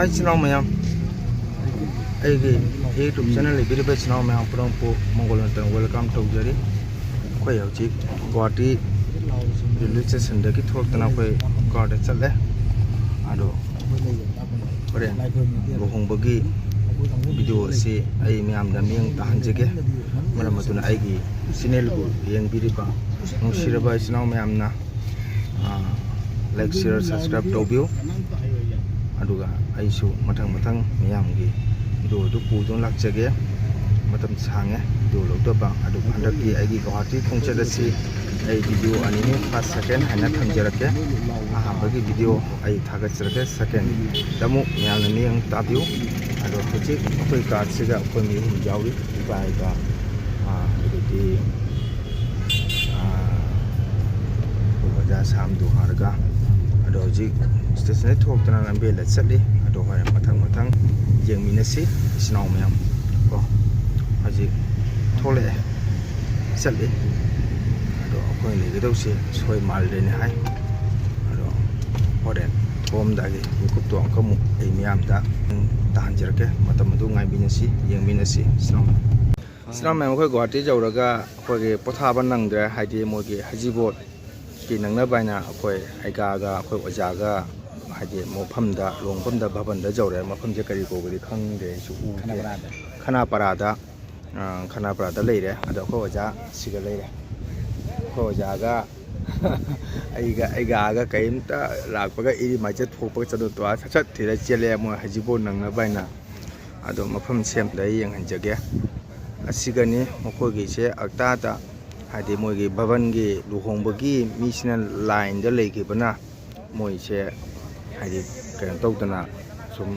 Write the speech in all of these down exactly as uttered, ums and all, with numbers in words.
ꯏꯆꯤꯟ ꯏꯅꯥꯎ ꯃꯌꯥꯝ, ꯑꯩꯒꯤ YouTube ꯆꯦꯅꯦꯜ ꯂꯩꯕꯤꯔꯤꯕ ꯏꯆꯤꯟ ꯏꯅꯥꯎ ꯃꯌꯥꯝ ꯄꯨꯝꯅꯃꯛꯄꯨ ꯃꯪꯒꯣꯜ ꯅꯠꯇꯅ welcome ꯇꯧꯖꯔꯤ꯫ ꯑꯩꯈꯣꯏ ꯍꯧꯖꯤꯛ ꯒꯨꯍꯥꯇꯤ ꯔꯦꯜꯋꯦ ꯁ꯭ꯇꯦꯁꯟꯗꯒꯤ ꯊꯣꯛꯂꯛꯇꯅ ꯑꯩꯈꯣꯏ ꯀꯥꯔꯗ ꯆꯠꯂꯦ꯫ ꯑꯗꯣ ꯍꯣꯔꯦꯟ ꯂꯨꯍꯣꯡꯕꯒꯤ ꯚꯤꯗꯤꯑꯣ ꯑꯁꯤ ꯑꯩ ꯃꯌꯥꯝꯗ ꯃꯤꯠꯌꯦꯡ ꯇꯥꯍꯟꯖꯒꯦ꯫ ꯃꯔꯝ ꯑꯗꯨꯅ ꯑꯩꯒꯤ ꯆꯦꯅꯦꯜꯕꯨ ꯌꯦꯡꯕꯤꯔꯤꯕ ꯅꯨꯡꯁꯤꯔꯕ ꯏꯆꯤꯟ ꯏꯅꯥꯎ ꯃꯌꯥꯝꯅ ꯂꯥꯏꯛ, ꯁꯤꯌꯔ, ꯁꯕꯁꯀ꯭ꯔꯥꯏꯕ ꯇꯧꯕꯤꯌꯨ꯫ ꯑꯗꯨꯒ ꯑꯩꯁꯨ ꯃꯊꯪ ꯃꯊꯪ ꯃꯤꯌꯥꯝꯒꯤ ꯚꯤꯗꯤꯑꯣꯗꯨ ꯄꯨꯗꯨꯅ ꯂꯥꯛꯆꯒꯦ꯫ ꯃꯇꯝ ꯁꯥꯡꯉꯦ ꯚꯤꯗꯤꯑꯣ ꯂꯧꯗꯕ꯫ ꯑꯗꯨꯕꯨ ꯍꯟꯗꯛꯇꯤ ꯑꯩꯒꯤ ꯒꯨꯍꯥꯇꯤ ꯈꯣꯡꯆꯠ ꯑꯁꯤ ꯑꯩ ꯚꯤꯗꯤꯑꯣ ꯑꯅꯤꯅꯤ, ꯐꯥꯔꯁ, ꯁꯦꯀꯦꯟ ꯍꯥꯏꯅ ꯊꯝꯖꯔꯛꯀꯦ꯫ ꯑꯍꯥꯟꯕꯒꯤ ꯚꯤꯗꯤꯑꯣ ꯑꯩ ꯊꯥꯒꯠꯆꯔꯛꯀꯦ, ꯁꯦꯀꯦꯟꯗ ꯑꯃꯨꯛ ꯃꯌꯥꯝꯅ ꯃꯤꯠꯌꯦꯡ ꯇꯥꯕꯤꯌꯨ꯫ ꯑꯗꯣ ꯍꯧꯖꯤꯛ ꯑꯩꯈꯣꯏ ꯀꯥꯔꯗꯁꯤꯗ ꯑꯩꯈꯣꯏ ꯃꯤ ꯑꯍꯨꯝ ꯌꯥꯎꯔꯤ꯫ ꯏꯄꯥꯒ, ꯑꯥ, ꯑꯗꯒꯤ, ꯑꯥ, ꯑꯩꯈꯣꯏ ꯑꯣꯖꯥ ꯁꯥꯝꯗꯨ ꯍꯥꯏꯔꯒ꯫ ꯑꯗꯣ ꯍꯧꯖꯤꯛ ꯁ꯭ꯇꯦꯁꯟꯗꯒꯤ ꯊꯣꯛꯇꯅ ꯂꯝꯕꯦꯜꯗ ꯆꯠꯂꯤ꯫ ꯑꯗꯣ ꯍꯣꯔꯦꯟ ꯃꯊꯪ ꯃꯊꯪ ꯌꯦꯡꯃꯤꯟꯅꯁꯤ ꯏꯆꯤꯟ ꯏꯅꯥꯎ ꯃꯌꯥꯝ ꯀꯣ꯫ ꯍꯧꯖꯤꯛ ꯊꯣꯛꯂꯛꯑꯦ, ꯆꯠꯂꯤ꯫ ꯑꯗꯣ ꯑꯩꯈꯣꯏ ꯂꯩꯒꯗꯧꯁꯦ ꯁꯣꯏ ꯃꯥꯜꯂꯦꯅꯦ ꯍꯥꯏ꯫ ꯑꯗꯣ ꯍꯣꯔꯦꯟ ꯊꯣꯛꯑꯝꯗꯥꯏꯒꯤ ꯃꯤꯀꯨꯞꯇꯣ ꯑꯃꯨꯛꯀ ꯑꯃꯨꯛ ꯑꯩ ꯃꯤꯌꯥꯝꯗ ꯇꯥꯍꯟꯖꯔꯛꯀꯦ꯫ ꯃꯇꯝ ꯑꯗꯨ ꯉꯥꯏꯃꯤꯟꯅꯁꯤ, ꯌꯦꯡꯃꯤꯟꯅꯁꯤ ꯏꯆꯤꯟ ꯏꯅꯥꯎ꯫ ꯏꯆꯤꯟ ꯏꯅꯥꯎ ꯃꯌꯥꯝ, ꯑꯩꯈꯣꯏ ꯒꯨꯍꯥꯇꯤ ꯌꯧꯔꯒ ꯑꯩꯈꯣꯏꯒꯤ ꯄꯣꯊꯥꯕ ꯅꯪꯗ꯭ꯔꯦ, ꯍꯥꯏꯗꯤ ꯃꯣꯏꯒꯤ ꯍꯖꯤꯕꯣꯠꯀꯤ ꯅꯪꯅꯕ ꯍꯥꯏꯅ ꯑꯩꯈꯣꯏ ꯑꯩꯒꯥꯒ ꯑꯩꯈꯣꯏ ꯑꯣꯖꯥꯒ ꯍꯥꯏꯗꯤ ꯃꯐꯝꯗ, ꯂꯨꯍꯣꯡꯐꯝꯗ ꯚꯕꯟꯗ ꯌꯧꯔꯦ꯫ ꯃꯐꯝꯁꯦ ꯀꯔꯤ ꯀꯧꯕꯗꯤ ꯈꯪꯗꯦ, ꯑꯩꯁꯨ ꯎꯗꯦ꯫ ꯈꯅꯥꯄꯔꯥꯗ꯫ ꯈꯅꯥꯄꯔꯥꯗ, ꯑ, ꯈꯅꯥꯄꯔꯥꯗ ꯂꯩꯔꯦ꯫ ꯑꯗꯣ ꯑꯩꯈꯣꯏ ꯑꯣꯖꯥ ꯁꯤꯒ ꯂꯩꯔꯦ꯫ ꯑꯩꯈꯣꯏ ꯑꯣꯖꯥꯒ ꯑꯩꯒ, ꯑꯩꯒꯥꯒ ꯀꯔꯤꯝꯇ ꯂꯥꯛꯄꯒ ꯏꯔꯤ ꯃꯥꯏꯆꯠ ꯊꯣꯛꯄꯒ ꯆꯠꯂꯨ ꯇꯣ ꯁꯠ ꯁꯠ ꯊꯤꯔ ꯆꯦꯜꯂꯦ ꯃꯣꯏ ꯍꯖꯤꯕꯣꯠ ꯅꯪꯅꯕ ꯍꯥꯏꯅ꯫ ꯑꯗꯣ ꯃꯐꯝꯁꯦ ꯑꯝꯇ ꯑꯩ ꯌꯦꯡꯍꯟꯖꯒꯦ꯫ ꯑꯁꯤꯒꯅꯤ ꯃꯈꯣꯏꯒꯤꯁꯦ ꯑꯛꯇꯥꯗ, ꯍꯥꯏꯗꯤ ꯃꯣꯏꯒꯤ ꯚꯕꯟꯒꯤ ꯂꯨꯍꯣꯡꯕꯒꯤ ꯃꯤꯁꯤꯅ ꯂꯥꯏꯟꯗ ꯂꯩꯈꯤꯕꯅ ꯃꯣꯏꯁꯦ, ꯍꯥꯏꯗꯤ, ꯀꯩꯅꯣ ꯇꯧꯗꯅ ꯁꯨꯝ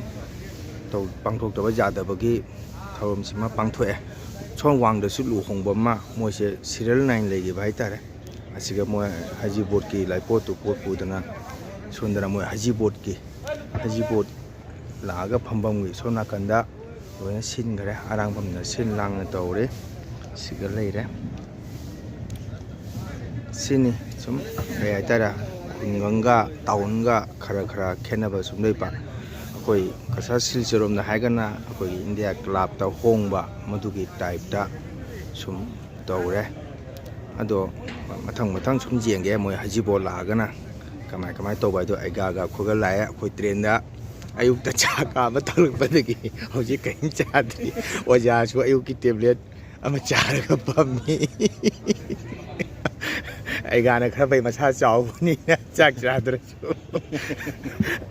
ꯇꯧ-, ꯄꯥꯡꯊꯣꯛꯇꯕ ꯌꯥꯗꯕꯒꯤ ꯊꯧꯔꯝꯁꯤꯃ ꯄꯥꯡꯊꯣꯛꯑꯦ꯫ ꯁꯣꯝ ꯋꯥꯡꯗꯁꯨ ꯂꯨꯍꯣꯡꯕ ꯑꯃ ꯃꯣꯏꯁꯦ ꯁꯤꯔꯤꯌꯦꯜ ꯅꯥꯏꯟ ꯂꯩꯈꯤꯕ ꯍꯥꯏꯇꯥꯔꯦ꯫ ꯑꯁꯤꯒ ꯃꯣꯏ ꯍꯖꯤꯕꯣꯠꯀꯤ ꯂꯥꯏꯄꯣꯠꯇꯨ ꯄꯣꯠ ꯄꯨꯗꯅ ꯁꯣꯝꯗꯅ ꯃꯣꯏ ꯍꯖꯤꯕꯣꯠꯀꯤ, ꯍꯖꯤꯕꯣꯠ ꯂꯥꯛꯑꯒ ꯐꯝꯐꯝꯒꯤ ꯁꯣꯝ ꯅꯥꯀꯟꯗ ꯂꯣꯏꯅ ꯁꯤꯟꯈ꯭ꯔꯦ꯫ ꯑꯔꯥꯡꯐꯝꯗ ꯁꯤꯟ ꯂꯥꯡꯅ ꯇꯧꯔꯦ꯫ ꯁꯤꯒ ꯂꯩꯔꯦ꯫ ꯁꯤꯅꯤ ꯁꯨꯝ ꯀꯩ ꯍꯥꯏꯇꯥꯔꯦ, ꯈꯨꯡꯒꯪꯒ ꯇꯥꯎꯟꯒ ꯈꯔ ꯈꯔ ꯈꯦꯠꯅꯕ ꯁꯨꯝ ꯂꯩꯕ꯫ ꯑꯩꯈꯣꯏ ꯀꯁꯥ ꯁꯤꯜꯆꯔꯣꯝꯗ ꯍꯥꯏꯔꯒꯅ ꯑꯩꯈꯣꯏꯒꯤ ꯏꯟꯗꯤꯌꯥ ꯀ꯭ꯂꯕꯇ ꯍꯣꯡꯕ, ꯃꯗꯨꯒꯤ ꯇꯥꯏꯞꯇ ꯁꯨꯝ ꯇꯧꯔꯦ꯫ ꯑꯗꯣ ꯃꯊꯪ ꯃꯊꯪ ꯁꯨꯝ ꯌꯦꯡꯒꯦ, ꯃꯣꯏ ꯍꯖꯤꯕꯣꯠ ꯂꯥꯛꯑꯒꯅ ꯀꯃꯥꯏ ꯀꯃꯥꯏ ꯇꯧꯕ ꯍꯥꯏꯗꯣ꯫ ꯑꯩꯒꯥꯒ ꯑꯩꯈꯣꯏꯒ ꯂꯥꯛꯑꯦ꯫ ꯑꯩꯈꯣꯏ ꯇ꯭ꯔꯦꯟꯗ ꯑꯌꯨꯛꯇ ꯆꯥ ꯀꯥꯕ ꯊꯣꯛꯂꯛꯄꯗꯒꯤ ꯍꯧꯖꯤꯛ ꯀꯔꯤꯝ ꯆꯥꯗ꯭ꯔꯤ꯫ ꯑꯣꯖꯥꯁꯨ ꯑꯌꯨꯛꯀꯤ ꯇꯦꯕ꯭ꯂꯦꯠ ꯑꯃ ꯆꯥꯔꯒ ꯐꯝꯃꯤ꯫ ꯑꯩꯒꯥꯅ ꯈꯔ ꯐꯩ, ꯃꯁꯥ ꯆꯥꯎꯕꯅꯤꯅ ꯆꯥꯛ ꯆꯥꯗ꯭ꯔꯁꯨ꯫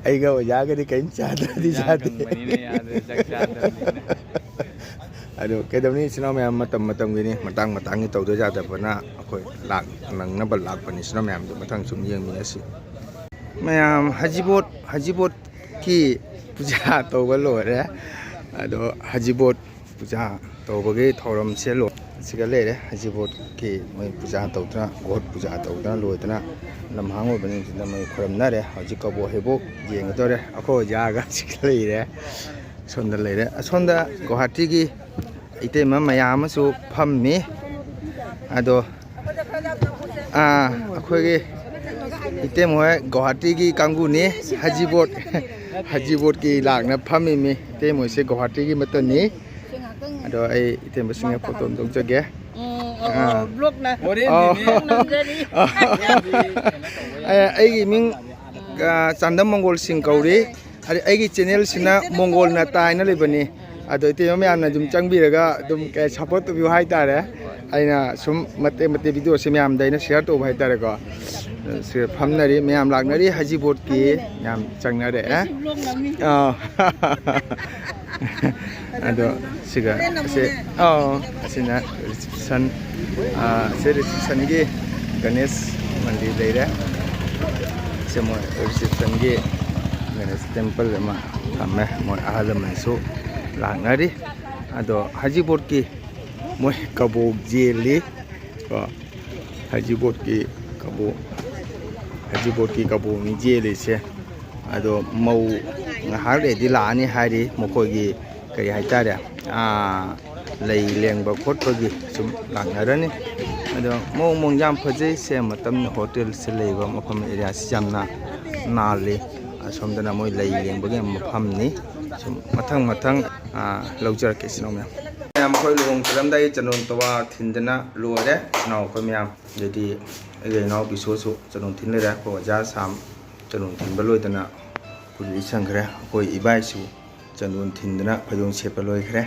ꯑꯩꯒ ꯑꯣꯖꯥꯒꯗꯤ ꯀꯔꯤꯝ ꯆꯥꯗ꯭ꯔꯗꯤ ꯏꯟꯖꯥꯡ ꯆꯥꯗꯦ꯫ ꯀꯪꯕꯅꯤꯅ ꯌꯥꯗ꯭ꯔꯦ, ꯆꯥꯛ ꯆꯥꯗꯕꯅꯤꯅ꯫ ꯑꯗꯣ ꯀꯩꯗꯧꯅꯤ, ꯏꯆꯤꯟ ꯏꯅꯥꯎ ꯃꯌꯥꯝ, ꯃꯇꯝ ꯃꯇꯝꯒꯤꯅꯤ, ꯃꯇꯥꯡ ꯃꯇꯥꯡꯒꯤ ꯇꯧꯗ ꯌꯥꯗꯕꯅ ꯑꯩꯈꯣꯏ ꯂꯥꯛ ꯅꯪꯅꯕ ꯂꯥꯛꯄꯅꯤ꯫ ꯏꯆꯤꯟ ꯏꯅꯥꯎ ꯃꯌꯥꯝꯗꯣ ꯃꯊꯪ ꯁꯨꯝ ꯌꯦꯡꯃꯤꯟꯅꯁꯤ꯫ ꯃꯌꯥꯝ ꯍꯖꯤꯕꯣꯠ, ꯍꯖꯤꯕꯣꯠꯀꯤ ꯄꯨꯖꯥ ꯇꯧꯕ ꯂꯣꯏꯔꯦ꯫ ꯑꯗꯣ ꯍꯖꯤꯕꯣꯠ ꯄꯨꯖꯥ ꯇꯧꯕꯒꯤ ꯊꯧꯔꯝꯁꯦ ꯂꯣꯏ-, ꯑꯁꯤꯒ ꯂꯩꯔꯦ꯫ ꯍꯖꯤꯕꯣꯠꯀꯤ ꯃꯣꯏ ꯄꯨꯖꯥ ꯇꯧꯗꯅ, ꯒꯣꯠ ꯄꯨꯖꯥ ꯇꯧꯗꯅ ꯂꯣꯏꯗꯅ ꯂꯝꯍꯥꯡ ꯑꯣꯏꯕꯅꯤꯅ ꯃꯣꯏ ꯈꯨꯔꯝꯅꯔꯦ꯫ ꯍꯧꯖꯤꯛ ꯀꯕꯣꯛ ꯍꯩꯕꯣꯛ ꯌꯦꯡꯒꯗꯧꯔꯦ꯫ ꯑꯩꯈꯣꯏ ꯑꯣꯖꯥꯒ ꯑꯁꯤꯒ ꯂꯩꯔꯦ꯫ ꯁꯣꯝꯗ ꯂꯩꯔꯦ꯫ ꯑꯁꯣꯝꯗ ꯒꯨꯋꯥꯍꯥꯇꯤꯒꯤ ꯏꯇꯩꯃ ꯃꯌꯥꯝ ꯑꯃꯁꯨ ꯐꯝꯃꯤ꯫ ꯑꯗꯣ, ꯑꯥ, ꯑꯩꯈꯣꯏꯒꯤ ꯏꯇꯩꯃ ꯍꯣꯏ ꯒꯨꯋꯥꯍꯥꯇꯤꯒꯤ ꯀꯥꯡꯕꯨꯅꯤ꯫ ꯍꯖꯤꯕꯣꯠ, ꯍꯖꯤꯕꯣꯠꯀꯤ ꯂꯥꯛꯅ ꯐꯝꯃꯤꯃꯤ꯫ ꯏꯇꯩꯃ ꯍꯣꯏꯁꯦ ꯒꯨꯋꯥꯍꯥꯇꯤꯒꯤ ꯃꯇꯝꯅꯤ꯫ ꯑꯗꯣ ꯑꯩ ꯏꯇꯩꯃꯁꯤꯡꯒ ꯐꯣꯇꯣ ꯑꯃ ꯂꯧꯖꯒꯦ꯫ ꯎꯝ, ꯑꯣ, ꯑꯥ꯫ ꯑꯣ, ꯕ꯭ꯂꯣꯛꯅ꯫ ꯑꯣ꯫ ꯅꯝꯖꯔꯤ꯫ ꯑꯦ, ꯑꯩꯒꯤ ꯃꯤꯡ, ꯑ, ꯆꯥꯟꯗꯝ ꯃꯪꯒꯣꯜ ꯁꯤꯡ ꯀꯧꯔꯤ꯫ ꯑꯗꯩ ꯑꯩꯒꯤ ꯆꯦꯅꯦꯜꯁꯤꯅ ꯃꯣꯡꯒꯣꯜ ꯅꯇꯥ ꯍꯥꯏꯅ ꯂꯩꯕꯅꯤ꯫ ꯑꯗꯣ ꯏꯇꯩꯃ ꯃꯌꯥꯝꯅ ꯑꯗꯨꯝ ꯆꯪꯕꯤꯔꯒ ꯑꯗꯨꯝ ꯀꯩ, ꯁꯞꯄꯣꯔꯠ ꯇꯧꯕꯤꯌꯨ ꯍꯥꯏꯇꯥꯔꯦ꯫ ꯑꯩꯅ ꯁꯨꯝ ꯃꯇꯦꯛ ꯃꯇꯦꯛ ꯚꯤꯗꯤꯑꯣꯁꯦ ꯃꯌꯥꯝꯗ ꯑꯩꯅ ꯁꯤꯌꯔ ꯇꯧꯕ ꯍꯥꯏꯇꯥꯔꯦꯀꯣ꯫ ꯁꯤꯗ ꯐꯝꯅꯔꯤ, ꯃꯌꯥꯝ ꯂꯥꯛꯅꯔꯤ, ꯍꯖꯤꯕꯣꯠꯀꯤ ꯃꯌꯥꯝ ꯆꯪꯅꯔꯛꯑꯦ꯫ ꯑꯥ꯫ ꯑꯗꯣ ꯁꯤꯒ ꯑꯁꯤ, ꯑꯥ, ꯑꯁꯤꯅ ꯔꯤꯁꯦꯞꯁꯟ, ꯑꯥ, ꯁꯤ ꯔꯤꯁꯦꯞꯁꯟꯒꯤ ꯒꯅꯦꯁ ꯃꯟꯗꯤꯔ ꯂꯩꯔꯦ꯫ ꯁꯤ ꯃꯣꯏ ꯔꯤꯁꯦꯞꯁꯟꯒꯤ ꯒꯅꯦꯁ ꯇꯦꯝꯄꯜ ꯑꯃ ꯊꯝꯃꯦ꯫ ꯃꯣꯏ ꯑꯍꯜ ꯂꯃꯟꯁꯨ ꯂꯥꯛꯅꯔꯤ꯫ ꯑꯗꯣ ꯍꯖꯤꯕꯣꯠꯀꯤ ꯃꯣꯏ ꯀꯕꯣꯛ ꯌꯦꯜꯂꯤ꯫ ꯀꯣ, ꯍꯩꯖꯤꯡꯄꯣꯠꯀꯤ ꯀꯕꯣꯛ, ꯍꯩꯖꯤꯡꯄꯣꯠꯀꯤ ꯀꯕꯣꯛꯅꯤ ꯆꯦꯜꯂꯤꯁꯦ꯫ ꯑꯗꯣ ꯃꯧ ꯉꯥꯏꯍꯥꯛ ꯂꯩꯔꯗꯤ ꯂꯥꯛꯑꯅꯤ ꯍꯥꯏꯔꯤ, ꯃꯈꯣꯏꯒꯤ ꯀꯔꯤ ꯍꯥꯏꯇꯥꯔꯦ, ꯑꯥ, ꯂꯩ ꯂꯦꯡꯕ ꯈꯣꯠꯄꯒꯤ ꯁꯨꯝ ꯂꯥꯛꯅꯔꯅꯤ꯫ ꯑꯗꯣ ꯃꯑꯣꯡ ꯃꯑꯣꯡ ꯌꯥꯝ ꯐꯖꯩ꯫ ꯁꯦ ꯃꯇꯝꯅ ꯍꯣꯇꯦꯜꯁꯦ ꯂꯩꯕ ꯃꯐꯝ ꯑꯦꯔꯤꯌꯥꯁꯤ ꯌꯥꯝꯅ ꯅꯥꯜꯂꯤ꯫ ꯑꯁꯣꯝꯗꯅ ꯃꯣꯏ ꯂꯩ ꯂꯦꯡꯕꯒꯤ ꯃꯐꯝꯅꯤ꯫ ꯁꯨꯝ ꯃꯊꯪ ꯃꯊꯪ, ꯑꯥ, ꯂꯧꯖꯔꯛꯀꯦ, ꯏꯆꯤꯟ ꯏꯅꯥꯎ ꯃꯌꯥꯝ꯫ ꯃꯌꯥꯝ, ꯑꯩꯈꯣꯏ ꯂꯨꯍꯣꯡ ꯆꯠꯂꯝꯗꯥꯏꯒꯤ ꯆꯟꯗꯣꯟ ꯇꯋꯥ ꯊꯤꯟꯗꯅ ꯂꯣꯏꯔꯦ, ꯏꯆꯤꯟ ꯏꯅꯥꯎ ꯑꯩꯈꯣꯏ ꯃꯌꯥꯝ꯫ ꯑꯗꯩꯗꯤ ꯑꯩꯒꯤ ꯏꯅꯥꯎꯄꯤꯁꯨꯁꯨ ꯆꯟꯗꯣꯟ ꯊꯤꯟ ꯂꯩꯔꯦ꯫ ꯑꯩꯈꯣꯏ ꯑꯣꯖꯥ ꯁꯥꯝ ꯆꯟꯗꯣꯟ ꯊꯤꯟꯕ ꯂꯣꯏꯗꯅ ꯀꯨꯂꯤ ꯆꯪꯈ꯭ꯔꯦ꯫ ꯑꯩꯈꯣꯏ ꯏꯕꯥꯏꯁꯨ ꯆꯟꯗꯣꯟ ꯊꯤꯟꯗꯨꯅ ꯐꯩꯖꯣꯝ ꯁꯦꯠꯄ ꯂꯣꯏꯈ꯭ꯔꯦ꯫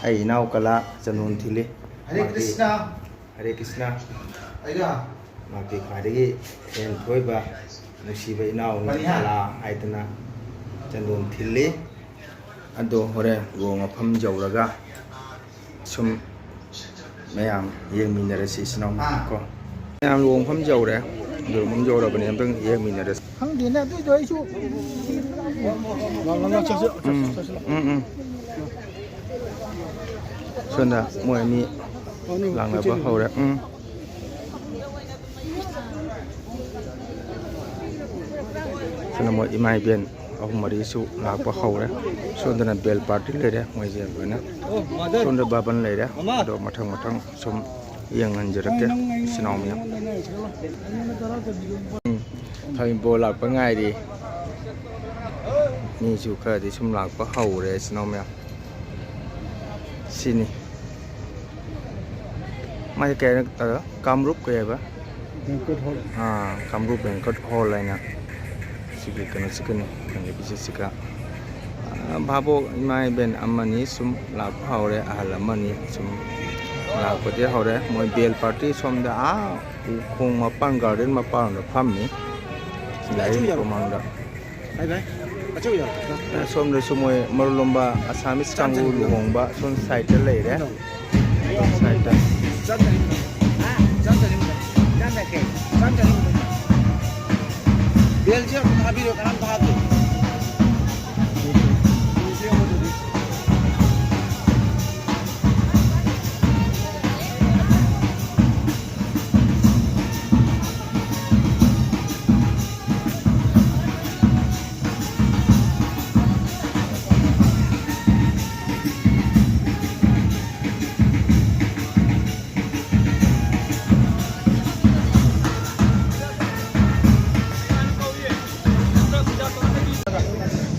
ꯑꯩ ꯏꯅꯥꯎ ꯀꯂꯥ ꯆꯟꯗꯣꯟ ꯊꯤꯜꯂꯤ꯫ ꯍꯔꯦ ꯀ꯭ꯔꯤꯁꯅ꯫ ꯍꯔꯦ ꯀ꯭ꯔꯤꯁꯅ꯫ ꯑꯩꯒ꯫ ꯃꯍꯥꯛꯀꯤ ꯈ꯭ꯋꯥꯏꯗꯒꯤ ꯍꯦꯟ ꯊꯣꯏꯕ ꯅꯨꯡꯁꯤꯕ ꯏꯅꯥꯎ ꯃꯅꯤꯍꯥ꯫ ꯀꯂꯥ ꯍꯥꯏꯗꯅ ꯆꯟꯗꯣꯟ ꯊꯤꯜꯂꯤ꯫ ꯑꯗꯣ ꯍꯣꯔꯦꯟ ꯂꯨꯍꯣꯡ ꯃꯐꯝ ꯌꯧꯔꯒ ꯁꯨꯝ ꯃꯌꯥꯝ ꯌꯦꯡꯃꯤꯟꯅꯔꯁꯤ, ꯏꯆꯤꯟ ꯏꯅꯥꯎ ꯑꯥ꯫ ꯀꯣ꯫ ꯃꯌꯥꯝ ꯂꯨꯍꯣꯡꯐꯝ ꯌꯧꯔꯦ꯫ ꯂꯨꯍꯣꯡꯐꯝ ꯌꯧꯔꯕꯅꯤ, ꯑꯝꯇꯪ ꯌꯦꯡꯃꯤꯟꯅꯔꯁꯤ꯫ ꯈꯪꯗꯦꯅꯦ, ꯑꯗꯨꯏꯗꯣ ꯑꯩꯁꯨ꯫ ꯎꯝ, ꯎꯝ, ꯎꯝ꯫ ꯁꯣꯝꯗ ꯃꯣꯏ ꯑꯅꯤ ꯂꯥꯡꯅꯕ ꯍꯧꯔꯦ꯫ ꯎꯝ꯫ ꯁꯣꯝꯗ ꯃꯣꯏ ꯏꯃꯥ ꯏꯕꯦꯟ ꯑꯍꯨꯝ ꯃꯔꯤꯁꯨ ꯂꯥꯛꯄ ꯍꯧꯔꯦ꯫ ꯁꯣꯝꯗꯅ ꯕꯦꯜ ꯄꯥꯔꯇꯤ ꯂꯩꯔꯦ, ꯃꯣꯏꯁꯦ ꯂꯣꯏꯅ꯫ ꯁꯣꯝꯗ ꯕꯥꯕꯟ ꯂꯩꯔꯦ꯫ ꯑꯗꯣ ꯃꯊꯪ ꯃꯊꯪ ꯁꯨꯝ ꯌꯦꯡꯍꯟꯖꯔꯛꯀꯦ, ꯏꯆꯤꯟ ꯏꯅꯥꯎ ꯃꯌꯥꯝ꯫ ꯎꯝ, ꯊꯣꯏꯕꯣ ꯂꯥꯛꯄ ꯉꯥꯏꯔꯤ꯫ ꯃꯤꯁꯨ ꯈꯔꯗꯤ ꯁꯨꯝ ꯂꯥꯛꯄ ꯍꯧꯔꯦ, ꯏꯆꯤꯟ ꯏꯅꯥꯎ ꯃꯌꯥꯝ꯫ ꯁꯤꯅꯤ꯫ ꯃꯥꯁꯦ ꯀꯩ ꯍꯥꯏꯅ, ꯑ, ꯀꯥꯃꯔꯨꯞ ꯀꯩ ꯍꯥꯏꯕ? ꯕꯦꯡꯀꯦꯠ ꯍꯣꯜ꯫ ꯑꯥ, ꯀꯥꯃꯔꯨꯞ ꯕꯦꯡꯀꯦꯠ ꯍꯣꯜ ꯍꯥꯏꯅ꯫ ꯁꯤꯒꯤ ꯀꯩꯅꯣꯁꯤ ꯀꯩꯅꯣ, ꯈꯪꯗꯦ, ꯄꯤꯁꯦꯁꯁꯤꯒ꯫ ꯑ, ꯚꯥꯕꯣꯛ ꯏꯃꯥ ꯏꯕꯦꯟ ꯑꯃꯅꯤ ꯁꯨꯝ ꯂꯥꯛꯄ ꯍꯧꯔꯦ, ꯑꯍꯜ ꯑꯃꯅꯤ ꯁꯨꯝ ꯂꯥꯛꯄꯗꯤ ꯍꯧꯔꯦ꯫ ꯃꯣꯏ ꯕꯦꯜ ꯄꯥꯔꯇꯤ ꯁꯣꯝꯗ, ꯑꯥ, ꯎꯈꯣꯡ ꯃꯄꯥꯟ, ꯒꯥꯔꯗꯦꯟ ꯃꯄꯥꯟꯗ ꯐꯝꯃꯤ꯫ ꯂꯥꯏꯔꯤꯛ ꯃꯃꯥꯡꯗ꯫ ꯁꯣꯝꯗꯁꯨ ꯃꯣꯏ ꯃꯔꯨꯂꯣꯝꯕ ꯑꯁꯥꯃꯤꯁ ꯀꯥꯡꯕꯨ ꯂꯨꯍꯣꯡꯕ ꯁꯣꯝ ꯁꯥꯏꯠꯇ ꯂꯩꯔꯦ꯫ ꯁꯣꯝ ꯁꯥꯏꯠꯇ꯫ ꯕꯦꯜꯁꯦ ꯑꯝꯇ ꯊꯥꯕꯤꯔꯣ, ꯀꯅꯥꯝ ꯊꯥꯗꯦ꯫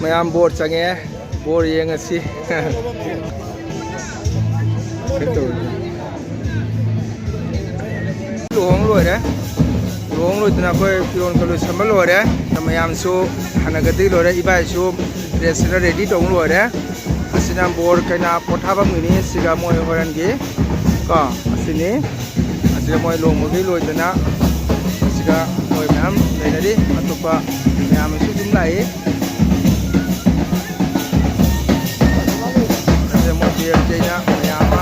ꯃꯌꯥꯝ ꯕꯣꯔ ꯆꯪꯉꯦ, ꯕꯣꯔ ꯌꯦꯡꯉꯁꯤ꯫ ꯀꯩ ꯇꯧꯔꯤꯅꯣ? ꯂꯨꯍꯣꯡ ꯂꯣꯏꯔꯦ꯫ ꯂꯨꯍꯣꯡ ꯂꯣꯏꯗꯅ ꯑꯩꯈꯣꯏ ꯐꯤꯔꯣꯜꯒ ꯂꯣꯏꯁꯟꯕ ꯂꯣꯏꯔꯦ꯫ ꯃꯌꯥꯝꯁꯨ ꯍꯥꯟꯅꯒꯗꯤ ꯂꯣꯏꯔꯦ꯫ ꯏꯕꯥꯏꯁꯨ ꯗ꯭ꯔꯦꯁꯁꯤꯅ ꯔꯦꯗꯤ ꯇꯧꯕ ꯂꯣꯏꯔꯦ꯫ ꯑꯁꯤꯅ ꯕꯣꯔ ꯀꯩꯅꯥ ꯄꯣꯊꯥꯐꯝꯒꯤꯅꯤ꯫ ꯁꯤꯒ ꯃꯣꯏ ꯍꯣꯔꯦꯟꯒꯤ ꯀꯣ, ꯑꯁꯤꯅꯤ꯫ ꯑꯁꯤꯗ ꯃꯣꯏ ꯂꯨꯍꯣꯡꯕꯒꯤ ꯂꯣꯏꯗꯅ ꯑꯁꯤꯗ ꯃꯣꯏ ꯃꯌꯥꯝ ꯂꯩꯅꯔꯤ꯫ ꯑꯇꯣꯞꯄ ꯃꯌꯥꯝ ꯑꯃꯁꯨ ꯑꯗꯨꯝ ꯂꯥꯛꯏ꯫ ꯑꯁꯤꯗ ꯃꯣꯏ ꯕꯦꯜ ꯆꯩꯅ ꯃꯌꯥꯝ ꯑꯃ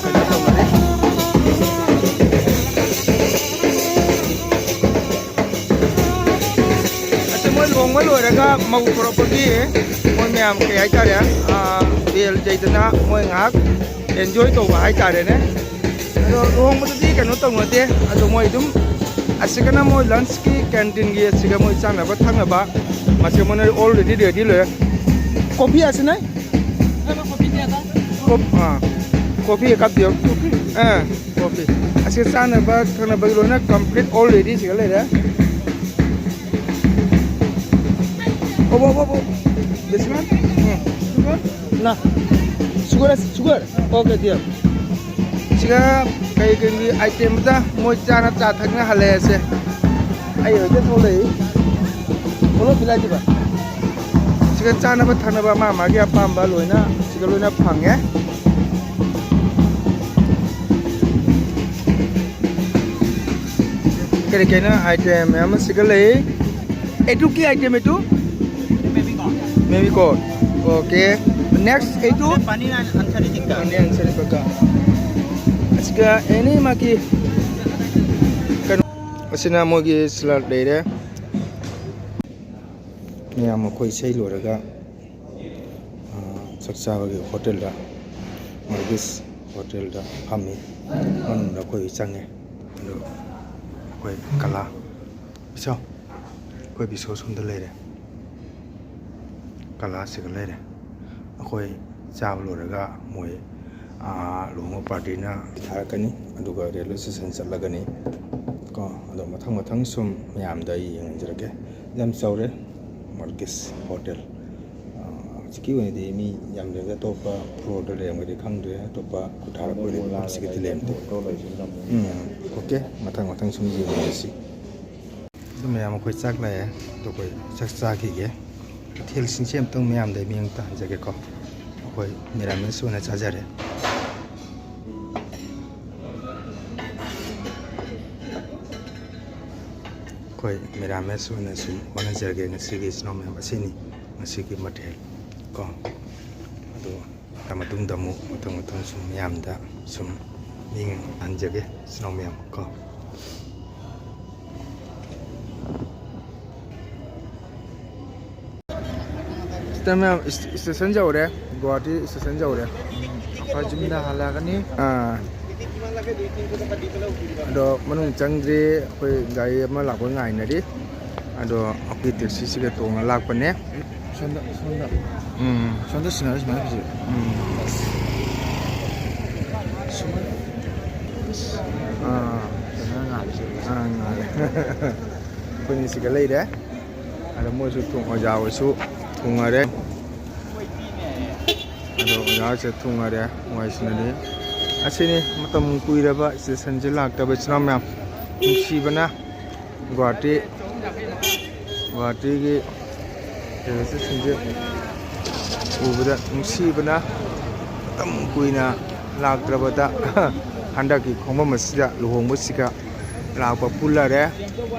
ꯀꯩꯅꯣ ꯇꯧꯅꯔꯤ꯫ ꯑꯁꯤ ꯃꯣꯏ ꯂꯨꯍꯣꯡꯕ ꯂꯣꯏꯔꯒ ꯃꯧ ꯄꯨꯔꯛꯄꯒꯤ ꯃꯣꯏ ꯃꯌꯥꯝ ꯀꯩ ꯍꯥꯏꯇꯥꯔꯦ, ꯑꯥ, ꯕꯦꯜ ꯆꯩꯗꯅ ꯃꯣꯏ ꯉꯥꯏꯍꯥꯛ ꯑꯦꯟꯖꯣꯏ ꯇꯧꯕ ꯍꯥꯏꯇꯥꯔꯦꯅꯦ꯫ ꯑꯗꯣ ꯂꯨꯍꯣꯡꯕꯗꯗꯤ ꯀꯩꯅꯣ ꯇꯧꯅꯗꯦ꯫ ꯑꯗꯣ ꯃꯣꯏ ꯑꯗꯨꯝ ꯑꯁꯤꯒꯅ ꯃꯣꯏ ꯂꯟꯁꯀꯤ ꯀꯦꯟꯇꯤꯟꯒꯤ ꯑꯁꯤꯒ ꯃꯣꯏ ꯆꯥꯅꯕ ꯊꯛꯅꯕ ꯃꯁꯤ ꯃꯣꯏꯅ ꯑꯣꯜꯔꯦꯗꯤ ꯔꯦꯗꯤ ꯂꯩꯔꯦ꯫ ꯀꯣꯐꯤ ꯑꯁꯤꯅ? ꯀꯣꯞ-, ꯑꯥ, ꯀꯣꯐꯤ ꯀꯥꯞꯄꯤꯌꯣ꯫ ꯑꯥ, ꯀꯣꯐꯤ꯫ ꯑꯁꯤ ꯆꯥꯅꯕ ꯊꯛꯅꯕꯒꯤ ꯂꯣꯏꯅ ꯀꯝꯄ꯭ꯂꯤꯠ ꯑꯣꯜꯔꯦꯗꯤ ꯁꯤꯒ ꯂꯩꯔꯦ꯫ ꯑꯣ, ꯑꯣ, ꯑꯣ, ꯑꯣ꯫ This one? ꯎꯝ꯫ Sugar? ꯅ꯫ Sugar, sugar? Okay, dear꯫ ꯁꯤꯒ ꯀꯩ ꯀꯩꯒꯤ ꯑꯥꯏꯇꯦꯝꯗ ꯃꯣꯏ ꯆꯥꯅ ꯆꯥ ꯊꯛꯅ ꯍꯜꯂꯛꯑꯦꯁꯦ꯫ ꯑꯩ ꯍꯧꯖꯤꯛ ꯊꯣꯛꯂꯛꯏ꯫ ꯊꯣꯛꯂꯛꯄꯤ ꯂꯥꯛꯈꯤꯕ꯫ ꯁꯤꯒ ꯆꯥꯅꯕ ꯊꯛꯅꯕ ꯃꯥ ꯃꯥꯒꯤ ꯑꯄꯥꯝꯕ ꯂꯣꯏꯅ ꯁꯤꯒ ꯂꯣꯏꯅ ꯐꯪꯉꯦ꯫ ꯀꯔꯤ ꯀꯩꯅꯣ ꯑꯥꯏꯇꯦꯝ ꯃꯌꯥꯝ ꯑꯃ ꯁꯤꯒ ꯂꯩ꯫ এইটো কি আইটেম এইটো? মেমিকৰ্ণ। মেমিকৰ্ণ। অ'কে। নেক্সট এইটো? পনীৰ আন-, আনচাৰি টিক্কা। ꯄনীৰ আনচাৰি টিক্কা꯫ ꯑꯁꯤꯒ ꯑꯦꯅꯤ ꯃꯥꯒꯤ ꯀꯩꯅꯣ, ꯑꯁꯤꯅ ꯃꯣꯏꯒꯤ ꯁꯂꯥꯗ ꯂꯩꯔꯦ꯫ ꯃꯌꯥꯝ ꯑꯩꯈꯣꯏ ꯏꯁꯩ ꯂꯣꯏꯔꯒ, ꯑꯥ, ꯆꯥꯛ ꯆꯥꯕꯒꯤ ꯍꯣꯇꯦꯜꯗ, ꯃꯜꯕꯤꯁ ꯍꯣꯇꯦꯜꯗ ꯐꯝꯃꯤ꯫ ꯃꯅꯨꯡꯗ ꯑꯩꯈꯣꯏ ꯆꯪꯉꯦ꯫ ꯑꯗꯨ ꯑꯩꯈꯣꯏ ꯀꯂꯥ, ꯕꯤꯁꯣ, ꯑꯩꯈꯣꯏ ꯕꯤꯁꯣ ꯁꯣꯝꯗ ꯂꯩꯔꯦ꯫ ꯀꯂꯥꯁꯤꯒ ꯂꯩꯔꯦ꯫ ꯑꯩꯈꯣꯏ ꯆꯥꯕ ꯂꯣꯏꯔꯒ ꯃꯣꯏ, ꯑꯥ, ꯂꯨꯍꯣꯡꯕ ꯄꯥꯔꯇꯤꯅ ꯊꯥꯔꯛꯀꯅꯤ, ꯑꯗꯨꯒ ꯔꯦꯜꯋꯦ ꯁ꯭ꯇꯦꯁꯟ ꯆꯠꯂꯒꯅꯤ ꯀꯣ꯫ ꯑꯗꯣ ꯃꯊꯪ ꯃꯊꯪ ꯁꯨꯝ ꯃꯌꯥꯝꯗ ꯑꯩ ꯌꯦꯡꯍꯟꯖꯔꯛꯀꯦ꯫ ꯌꯥꯝ ꯆꯥꯎꯔꯦ꯫ ꯃꯥꯔꯀꯤꯁ ꯍꯣꯇꯦꯜ꯫ ꯑ, ꯍꯧꯖꯤꯛꯀꯤ ꯑꯣꯏꯅꯗꯤ ꯃꯤ ꯌꯥꯝ ꯂꯩꯔꯝꯗꯦ, ꯑꯇꯣꯞꯄ ꯐ꯭ꯂꯣꯔꯗ ꯂꯩꯔꯝꯒꯗꯤ ꯈꯪꯗ꯭ꯔꯦ, ꯑꯇꯣꯞꯄ ꯀꯣꯊꯥꯔꯛꯄ ꯑꯣꯏꯔꯗꯤ ꯃꯐꯝꯁꯤꯒꯗꯤ ꯂꯩꯔꯝꯗꯦ꯫ ꯎꯝ, ꯑꯣꯀꯦ, ꯃꯊꯪ ꯃꯊꯪ ꯁꯨꯝ ꯌꯦꯡꯃꯤꯟꯅꯁꯤ꯫ ꯑꯗꯨ ꯃꯌꯥꯝ, ꯑꯩꯈꯣꯏ ꯆꯥꯛ ꯂꯥꯛꯑꯦ, ꯑꯗꯣ ꯑꯩꯈꯣꯏ ꯆꯥꯛ ꯆꯥꯈꯤꯒꯦ꯫ ꯃꯊꯦꯜꯁꯤꯡꯁꯦ ꯑꯝꯇꯪ ꯃꯌꯥꯝꯗ ꯃꯤꯌꯦꯡ ꯇꯥꯍꯟꯖꯒꯦꯀꯣ꯫ ꯑꯩꯈꯣꯏ ꯃꯤꯔꯥꯃꯦꯁ ꯑꯣꯏꯅ ꯆꯥꯖꯔꯦ꯫ ꯑꯩꯈꯣꯏ ꯃꯤꯔꯥꯃꯦꯁ ꯑꯣꯏꯅ ꯁꯨꯝ ꯍꯣꯠꯅꯖꯔꯒꯦ ꯉꯁꯤꯒꯤ ꯏꯆꯤꯟ ꯏꯅꯥꯎ ꯃꯌꯥꯝ꯫ ꯑꯁꯤꯅꯤ ꯉꯁꯤꯒꯤ ꯃꯊꯦꯜ ꯀꯣ꯫ ꯑꯗꯣ ꯃꯇꯨꯡꯗ ꯑꯃꯨꯛ ꯃꯊꯪ ꯃꯊꯪ ꯁꯨꯝ ꯃꯌꯥꯝꯗ ꯁꯨꯝ ꯃꯤꯡ ꯍꯟꯖꯒꯦ, ꯏꯆꯤꯟ ꯏꯅꯥꯎ ꯃꯌꯥꯝ ꯀꯣ꯫ ꯁꯤꯗ ꯃꯌꯥꯝ ꯏꯁ-, ꯏꯁꯇꯦꯁꯟ ꯌꯧꯔꯦ, ꯒꯨꯋꯥꯍꯥꯇꯤ ꯏꯁꯇꯦꯁꯟ ꯌꯧꯔꯦ꯫ ꯑꯩꯈꯣꯏ ꯌꯨꯝꯗ ꯍꯜꯂꯛꯑꯒꯅꯤ꯫ ꯑꯥ꯫ ꯑꯗꯣ ꯃꯅꯨꯡ ꯆꯪꯗ꯭ꯔꯤ, ꯑꯩꯈꯣꯏ ꯒꯥꯔꯤ ꯑꯃ ꯂꯥꯛꯄ ꯉꯥꯏꯅꯔꯤ꯫ ꯑꯗꯣ ꯑꯩꯈꯣꯏ ꯇꯦꯛꯁꯤꯁꯤꯒ ꯇꯣꯡꯉ ꯂꯥꯛꯄꯅꯦ꯫ ꯁꯣꯝꯗ, ꯁꯣꯝꯗ꯫ ꯎꯝ꯫ ꯁꯣꯝꯗ ꯁꯤꯟꯅꯔ ꯁꯨꯃꯥꯏꯅ ꯐꯖꯩ꯫ ꯎꯝ꯫ ꯑꯥ꯫ ꯐꯖꯅ ꯉꯥꯜꯂꯤ꯫ ꯑꯥ, ꯉꯥꯜꯂꯦ꯫ ꯑꯩꯈꯣꯏꯅꯤ ꯁꯤꯒ ꯂꯩꯔꯦ꯫ ꯑꯗꯣ ꯃꯣꯏꯁꯨ ꯊꯨꯡ-, ꯑꯣꯖꯥ ꯍꯣꯏꯁꯨ ꯊꯨꯡꯉꯔꯦ꯫ ꯑꯗꯣ ꯑꯣꯖꯥ ꯍꯣꯏꯁꯦ ꯊꯨꯡꯉꯔꯦ, ꯋꯥꯏ ꯁꯤꯟꯅꯔꯤ꯫ ꯑꯁꯤꯅꯤ ꯃꯇꯝ ꯀꯨꯏꯔꯕ ꯏꯁꯇꯦꯁꯟꯁꯦ ꯂꯥꯛꯇꯕ ꯏꯆꯤꯟ ꯏꯅꯥꯎ ꯃꯌꯥꯝ꯫ ꯅꯨꯡꯁꯤꯕꯅ ꯒꯨꯋꯥꯍꯥꯇꯤ, ꯒꯨꯋꯥꯍꯥꯇꯤꯒꯤ ꯔꯦꯜꯋꯦ ꯏꯁꯇꯦꯁꯟꯁꯦ ꯎꯕꯗ ꯅꯨꯡꯁꯤꯕꯅ ꯃꯇꯝ ꯀꯨꯏꯅ ꯂꯥꯛꯇ꯭ꯔꯕꯗ ꯍꯟꯗꯛꯀꯤ ꯈꯣꯡꯕꯝ ꯑꯁꯤꯗ ꯂꯨꯍꯣꯡꯕꯁꯤꯒ ꯂꯥꯛꯄ ꯄꯨꯜꯂꯔꯦ꯫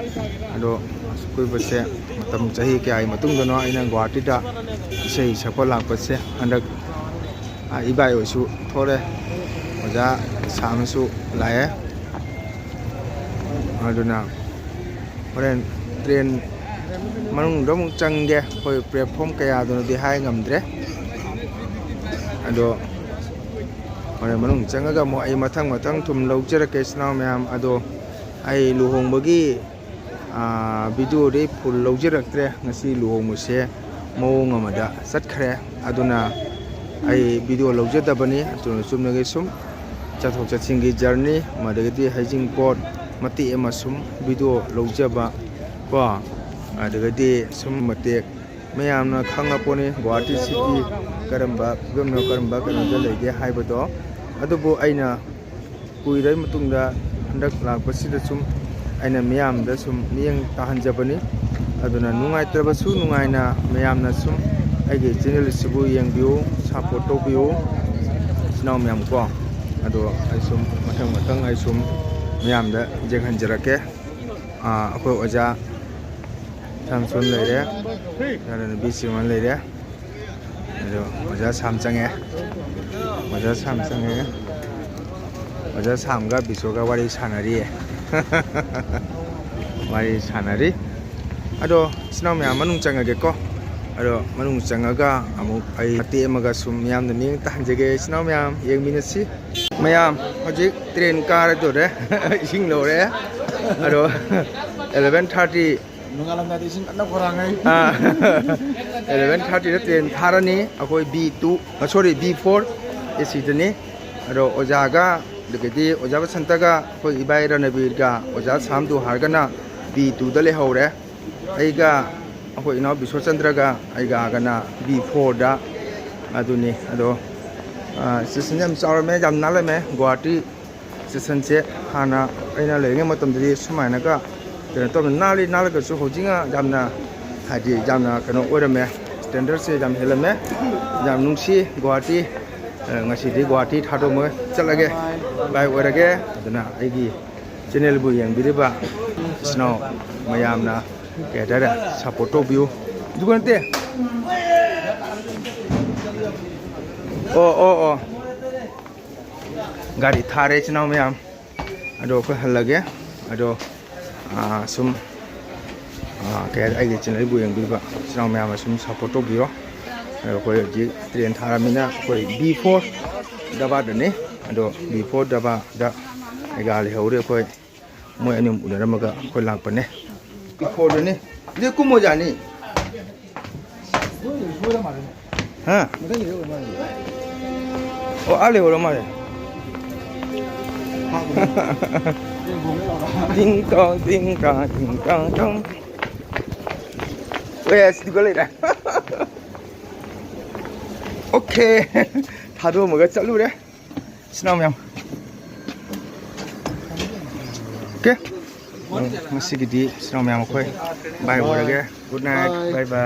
ꯑꯗꯣ ꯑꯀꯣꯏꯕꯁꯦ ꯃꯇꯝ ꯆꯍꯤ ꯀꯌꯥꯒꯤ ꯃꯇꯨꯡꯗꯅꯣ ꯑꯩꯅ ꯒꯨꯋꯥꯍꯥꯇꯤꯗ ꯏꯁꯩ ꯁꯛꯄ ꯂꯥꯛꯄꯁꯦ꯫ ꯍꯟꯗꯛ, ꯑ, ꯏꯕꯥꯏ ꯍꯣꯏꯁꯨ ꯊꯣꯛꯂꯦ, ꯑꯣꯖꯥ ꯁꯥꯝꯁꯨ ꯂꯥꯛꯑꯦ꯫ ꯑꯗꯨꯅ ꯍꯣꯔꯦꯟ ꯇ꯭ꯔꯦꯟ ꯃꯅꯨꯡꯗ ꯑꯃꯨꯛ ꯆꯪꯒꯦ꯫ ꯑꯩꯈꯣꯏ ꯄ꯭ꯂꯦꯠꯐꯣꯝ ꯀꯌꯥꯗꯨꯅꯣꯗꯤ ꯍꯥꯏ ꯉꯝꯗ꯭ꯔꯦ꯫ ꯑꯗꯣ ꯍꯣꯔꯦꯟ ꯃꯅꯨꯡ ꯆꯪꯉꯒ ꯑꯃꯨꯛ ꯑꯩ ꯃꯊꯪ ꯃꯊꯪ ꯊꯨꯝ ꯂꯧꯖꯔꯛꯀꯦ, ꯏꯆꯤꯟ ꯏꯅꯥꯎ ꯃꯌꯥꯝ꯫ ꯑꯗꯣ ꯑꯩ ꯂꯨꯍꯣꯡꯕꯒꯤ, ꯑꯥ, ꯚꯤꯗꯤꯑꯣꯗꯤ ꯐꯨꯜ ꯂꯧꯖꯔꯛꯇ꯭ꯔꯦ꯫ ꯉꯁꯤ ꯂꯨꯍꯣꯡꯕꯁꯦ ꯃꯑꯣꯡ ꯑꯃꯗ ꯆꯠꯈ꯭ꯔꯦ꯫ ꯑꯗꯨꯅ ꯑꯩ ꯚꯤꯗꯤꯑꯣ ꯂꯧꯖꯗꯕꯅꯤ꯫ ꯑꯗꯨꯅ ꯆꯨꯝꯅꯒꯤ ꯁꯨꯝ ꯆꯠꯊꯣꯛ ꯆꯠꯁꯤꯟꯒꯤ ꯖꯔꯅꯤ, ꯃꯗꯒꯤꯗꯤ ꯍꯩꯖꯤꯡꯄꯣꯠ ꯃꯇꯦꯛ ꯑꯃ ꯁꯨꯝ ꯚꯤꯗꯤꯑꯣ ꯂꯧꯖꯕ ꯀꯣ꯫ ꯑꯗꯨꯒꯗꯤ ꯁꯨꯝ ꯃꯇꯦꯛ ꯃꯌꯥꯝꯅ ꯈꯪꯉꯛꯄꯅꯤ, ꯒꯨꯋꯥꯍꯥꯇꯤ ꯁꯤꯇꯤ ꯀꯔꯝꯕ ꯐꯤꯕꯝꯅꯣ, ꯀꯔꯝꯕ ꯀꯩꯅꯣꯗ ꯂꯩꯒꯦ ꯍꯥꯏꯕꯗꯣ꯫ ꯑꯗꯨꯕꯨ ꯑꯩꯅ ꯀꯨꯏꯔꯕ ꯃꯇꯨꯡꯗ ꯍꯟꯗꯛ ꯂꯥꯛꯄꯁꯤꯗ ꯁꯨꯝ ꯑꯩꯅ ꯃꯤꯌꯥꯝꯗ ꯁꯨꯝ ꯃꯤꯠꯌꯦꯡ ꯇꯥꯍꯟꯖꯕꯅꯤ꯫ ꯑꯗꯨꯅ ꯅꯨꯡꯉꯥꯏꯇ꯭ꯔꯕꯁꯨ ꯅꯨꯡꯉꯥꯏꯅ ꯃꯌꯥꯝꯅ ꯁꯨꯝ ꯑꯩꯒꯤ ꯆꯦꯅꯦꯜꯁꯤꯕꯨ ꯌꯦꯡꯕꯤꯌꯨ, ꯁꯞꯄꯣꯔꯠ ꯇꯧꯕꯤꯌꯨ, ꯏꯆꯤꯟ ꯏꯅꯥꯎ ꯃꯌꯥꯝ ꯀꯣ꯫ ꯑꯗꯣ ꯑꯩ ꯁꯨꯝ ꯃꯊꯪ ꯃꯊꯪ ꯑꯩ ꯁꯨꯝ ꯃꯌꯥꯝꯗ ꯌꯦꯡꯍꯟꯖꯔꯛꯀꯦ꯫ ꯑꯥ, ꯑꯩꯈꯣꯏ ꯑꯣꯖꯥ ꯁꯥꯝꯁꯣꯟ ꯂꯩꯔꯦ, ꯏꯆꯥꯅꯨꯄꯤ ꯁꯤꯃꯣꯟ ꯂꯩꯔꯦ꯫ ꯑꯗꯣ ꯑꯣꯖꯥ ꯁꯥꯝ ꯆꯪꯉꯦ꯫ ꯑꯣꯖꯥ ꯁꯥꯝ ꯆꯪꯉꯦ꯫ ꯑꯣꯖꯥ ꯁꯥꯝꯒ ꯕꯤꯁꯣꯒ ꯋꯥꯔꯤ ꯁꯥꯟꯅꯔꯤꯌꯦ꯫ ꯋꯥꯔꯤ ꯁꯥꯟꯅꯔꯤ꯫ ꯑꯗꯣ ꯏꯆꯤꯟ ꯏꯅꯥꯎ ꯃꯌꯥꯝ ꯃꯅꯨꯡ ꯆꯪꯉꯒꯦꯀꯣ꯫ ꯑꯗꯣ ꯃꯅꯨꯡ ꯆꯪꯉꯒ ꯑꯃꯨꯛ ꯑꯩ ꯃꯇꯦꯛ ꯑꯃꯒ ꯁꯨꯝ ꯃꯤꯌꯥꯝꯗ ꯃꯤꯠꯌꯦꯡ ꯇꯥꯍꯟꯖꯒꯦ꯫ ꯏꯆꯤꯟ ꯏꯅꯥꯎ ꯃꯌꯥꯝ ꯌꯦꯡꯃꯤꯟꯅꯁꯤ꯫ ꯃꯌꯥꯝ ꯍꯧꯖꯤꯛ ꯇ꯭ꯔꯦꯟ ꯀꯥꯔꯗꯣꯔꯦ꯫ ꯏꯁꯤꯡ ꯂꯧꯔꯦ꯫ ꯑꯗꯣ ꯑꯦꯂꯚꯦꯟ ꯊꯥꯔꯇꯤ, ꯅꯣꯡꯉꯥꯜꯂꯝꯗꯥꯏꯗ ꯏꯁꯤꯡ ꯀꯟꯅ ꯈꯣꯔꯥꯡꯉꯩ꯫ ꯑꯥ, ꯑꯦꯂꯚꯦꯟ ꯊꯥꯔꯇꯤꯗ ꯇ꯭ꯔꯦꯟ ꯊꯥꯔꯅꯤ꯫ ꯑꯩꯈꯣꯏ ꯕꯤ ꯇꯨ, ꯑ, ꯁꯣꯔꯤ, ꯕꯤ ꯐꯣꯔ ꯑꯦ ꯁꯤꯗꯅꯤ꯫ ꯑꯗꯣ ꯑꯣꯖꯥꯒ, ꯑꯗꯒꯤꯗꯤ ꯑꯣꯖꯥ ꯕꯁꯟꯇꯒ, ꯑꯩꯈꯣꯏ ꯏꯕꯥꯏ ꯔꯅꯕꯤꯔꯒ, ꯑꯣꯖꯥ ꯁꯥꯝ ꯗꯨꯍꯥꯔꯒꯅ ꯕꯤ ꯇꯨꯗ ꯂꯩꯍꯧꯔꯦ꯫ ꯑꯩꯒ, ꯑꯩꯈꯣꯏ ꯏꯅꯥꯎ ꯕꯤꯁꯣꯆꯟꯗ꯭ꯔꯒ ꯑꯩꯒꯒꯅ ꯕꯤ ꯐꯣꯔꯗ꯫ ꯑꯗꯨꯅꯤ꯫ ꯑꯗꯣ, ꯑ, ꯁ꯭ꯇꯦꯁꯟꯁꯦ ꯌꯥꯝ ꯆꯥꯎꯔꯝꯃꯦ, ꯌꯥꯝ ꯅꯥꯜꯂꯝꯃꯦ꯫ ꯒꯨꯋꯥꯍꯥꯇꯤ ꯁꯦꯁꯟꯁꯦ ꯍꯥꯟꯅ ꯑꯩꯅ ꯂꯩꯔꯤꯉꯩ ꯃꯇꯝꯗꯗꯤ ꯁꯨꯃꯥꯏꯅꯒ ꯀꯩꯅꯣ ꯇꯧꯔꯝꯃꯤ꯫ ꯅꯥꯜꯂꯤ, ꯅꯥꯜꯂꯒꯁꯨ ꯍꯧꯖꯤꯛꯅ ꯌꯥꯝꯅ, ꯍꯥꯏꯗꯤ, ꯌꯥꯝꯅ ꯀꯩꯅꯣ ꯑꯣꯏꯔꯝꯃꯦ, ꯁ꯭ꯇꯦꯟꯗꯔꯠꯁꯦ ꯌꯥꯝ ꯍꯦꯜꯂꯝꯃꯦ꯫ ꯌꯥꯝ ꯅꯨꯡꯁꯤ ꯒꯨꯋꯥꯍꯥꯇꯤ꯫ ꯑ, ꯉꯁꯤꯗꯤ ꯒꯨꯋꯥꯍꯥꯇꯤ ꯊꯥꯗꯣꯛꯑꯝꯃꯒ ꯆꯠꯂꯒꯦ, ꯕꯥꯏ ꯑꯣꯏꯔꯒꯦ꯫ ꯑꯗꯨꯅ ꯑꯩꯒꯤ ꯆꯦꯅꯦꯜꯕꯨ ꯌꯦꯡꯕꯤꯔꯤꯕ ꯏꯆꯤꯟ ꯏꯅꯥꯎ ꯃꯌꯥꯝꯅ, ꯀꯩ ꯍꯥꯏꯇꯥꯔꯦ, ꯁꯞꯄꯣꯔꯠ ꯇꯧꯕꯤꯌꯨ꯫ ꯑꯗꯨꯒ ꯅꯠꯇꯦ, ꯑꯣ, ꯑꯣ, ꯑꯣ꯫ ꯒꯥꯔꯤ ꯊꯥꯔꯦ, ꯏꯆꯤꯟ ꯏꯅꯥꯎ ꯃꯌꯥꯝ꯫ ꯑꯗꯣ ꯑꯩꯈꯣꯏ ꯍꯜꯂꯒꯦ꯫ ꯑꯗꯣ, ꯑꯥ, ꯁꯨꯝ, ꯑꯥ, ꯀꯩ ꯍꯥꯏ, ꯑꯩꯒꯤ ꯆꯦꯅꯦꯜꯕꯨ ꯌꯦꯡꯕꯤꯕ ꯏꯆꯤꯟ ꯏꯅꯥꯎ ꯃꯌꯥꯝꯅ ꯁꯨꯝ ꯁꯞꯄꯣꯔꯠ ꯇꯧꯕꯤꯔꯣ꯫ ꯑꯗꯣ ꯑꯩꯈꯣꯏ ꯍꯧꯖꯤꯛ ꯇ꯭ꯔꯦꯟ ꯊꯥꯔꯃꯤꯅ ꯑꯩꯈꯣꯏ ꯕꯤ ꯐꯣꯔ ꯗꯕꯥꯗꯅꯤ꯫ ꯑꯗꯣ ꯕꯤ ꯐꯣꯔ ꯗꯕꯥꯗ ꯑꯩꯒ ꯂꯩꯍꯧꯔꯦ꯫ ꯑꯩꯈꯣꯏ ꯃꯣꯏ ꯑꯅꯤ ꯑꯍꯨꯝ ꯎꯅꯔꯝꯃꯒ ꯑꯩꯈꯣꯏ ꯂꯥꯛꯄꯅꯦ꯫ ꯕꯤ ꯐꯣꯔꯗꯅꯤ꯫ ꯑꯗꯨ ꯀꯨꯝꯃꯣ ꯌꯥꯅꯤ꯫ ꯍꯥ? ꯑꯣ, ꯑꯥ ꯂꯩꯍꯧꯔ ꯃꯥꯜꯂꯦ꯫ ꯇꯤꯡ ꯇꯣꯡ, ꯇꯤꯡ ꯇꯥꯡ, ꯇꯤꯡ ꯇꯥꯡ ꯇꯣꯡ꯫ ꯑꯦ, ꯁꯤꯗꯨꯒ ꯂꯩꯔꯦ꯫ ꯑꯣꯀꯦ꯫ ꯊꯥꯗꯣꯛꯑꯝꯃꯒ ꯆꯠꯂꯨꯔꯦ꯫ ꯁꯤꯅꯥꯎ ꯃꯌꯥꯝ꯫ ꯑꯣꯀꯦ꯫ ꯎꯝ, ꯉꯁꯤꯒꯤꯗꯤ ꯁꯤꯅꯥꯎ ꯃꯌꯥꯝ ꯑꯩꯈꯣꯏ ꯕꯥꯏ ꯑꯣꯏꯔꯒꯦ꯫ Good night. ꯕꯥꯏ꯫ ꯕꯥꯏ ꯕꯥꯏ꯫